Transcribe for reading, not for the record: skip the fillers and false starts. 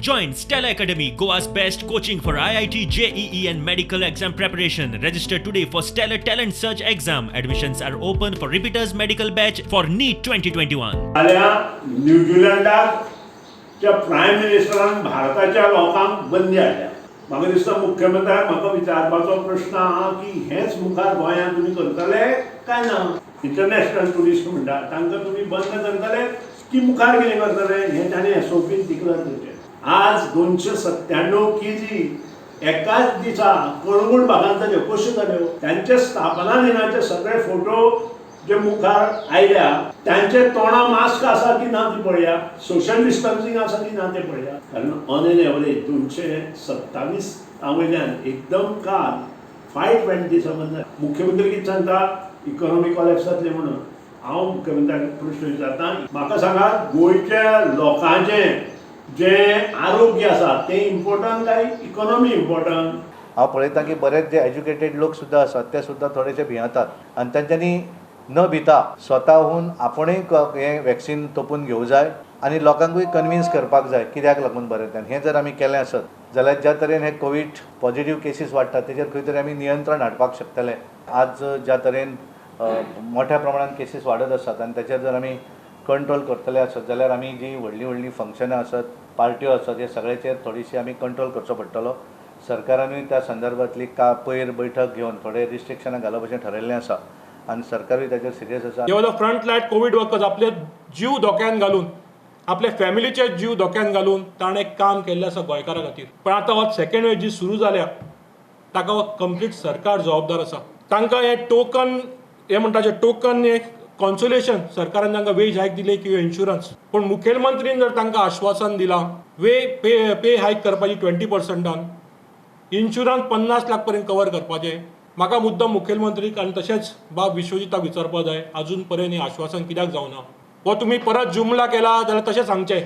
Join Stellar Academy, Goa's best coaching for IIT, JEE, and medical exam preparation. Register today for Stellar Talent Search exam. Admissions are open for repeaters medical batch for NEET 2021. फाल्यां न्यूझीलंडाच्या prime मिनिस्टरान भारताच्या लोकांक बंदी हाडल्या. म्हाका दिसता मुख्यमंत्र्याक म्हाका विचारपाचो प्रश्न आहा की हेच मुखार गोंयांत तुमी करतले काय ना? इंटरनॅशनल ट्युरिस्ट म्हणटा तांकां तुमी बंद करतले की मुखार कितें करतले, हें ताणें एसओपीन डिक्लेर करचें. आज 297 केजी एकाच दिसा कळंगूट भागांत जाल्यो. कश्यो जाल्यो? तांचे स्थापना दिनाचे सगळे फोटो जे मुखार आयल्या, तांचे तोंडा मास्क आसा की ना ती पळया, सोशल डिस्टन्सिंग आसा की ना ते पळया. कारण ऑन एन एवरेज 227 वयल्यान एकदम काल 527. मुख्यमंत्री कितें सांगता? इकॉनॉमी कॉलॅप्स जातली म्हणून. हांव मुख्यमंत्र्याक प्रश्न विचारता, म्हाका सांगात, गोंयच्या लोकांचें जें आरोग्य आसा तें इम्पॉर्टंट काय इकॉनॉमी इम्पॉर्टंट? हांव पळयतां की बरेच जे एज्युकेटेड लोक सुद्दां आसात, ते सुद्दां थोडेशे भियेतात आनी तांच्यांनी न भिता स्वताहून आपूणय हें वॅक्सीन तोपून घेवं जाय आनी लोकांकूय कन्विन्स करपाक जाय कित्याक लागून बरें तें. हें जर आमी केलें आसत जाल्यार ज्या तरेन हे कोवीड पॉझिटीव केसीस वाडटात, तेजेर खंय तरी आमी नियंत्रण हाडपाक शकतले. आज ज्या तरेन मोठ्या प्रमाणान केसीस वाडत आसात आनी तेचेर जर आमी कंट्रोल करतले आसत जाल्यार आमी जीं व्हडलीं व्हडलीं फंक्शनां आसत, पार्ट्यो आसत, हे सगळ्याचेर थोडीशी आमी कंट्रोल करचो पडटलो. सरकारानूय त्या संदर्भांतली का पयर बैठक घेवन थोडे रिस्ट्रिक्शनां घालप अशें ठरयल्लें आसा आनी सरकारूय ताचेर सिरियस आसा. They were the front line Covid workers. आपले जीव धोक्यान घालून, आपल्या फॅमिलीचे जीव धोक्यान घालून ताणें काम केल्लें आसा गोंयकारां खातीर. पण आतां हो सेकंड वेव जी सुरू जाल्या, ताका हो कंप्लीट सरकार जबाबदार आसा. तांकां हें टोकन, हें म्हणटा जें टोकन, हें कॉन्सोलेशन सरकारान तांकां वेज हायक दिले किंवा इन्शुरन्स. पूण मुखेलमंत्रीन जर तांकां आश्वासन दिलां वे पे पे हायक करपाची 20 पर्संटान, इन्शुरन्स 50 लाख पर्यंत कवर करपाचें, म्हाका मुद्दम मुखेलमंत्रीक आनी तशेंच बाब विश्वजिताक विचारपाक जाय, आजून पर्यंत हें आश्वासन कित्याक जावना? हो तुमी परत जुमला केला जाल्यार तशें सांगचें.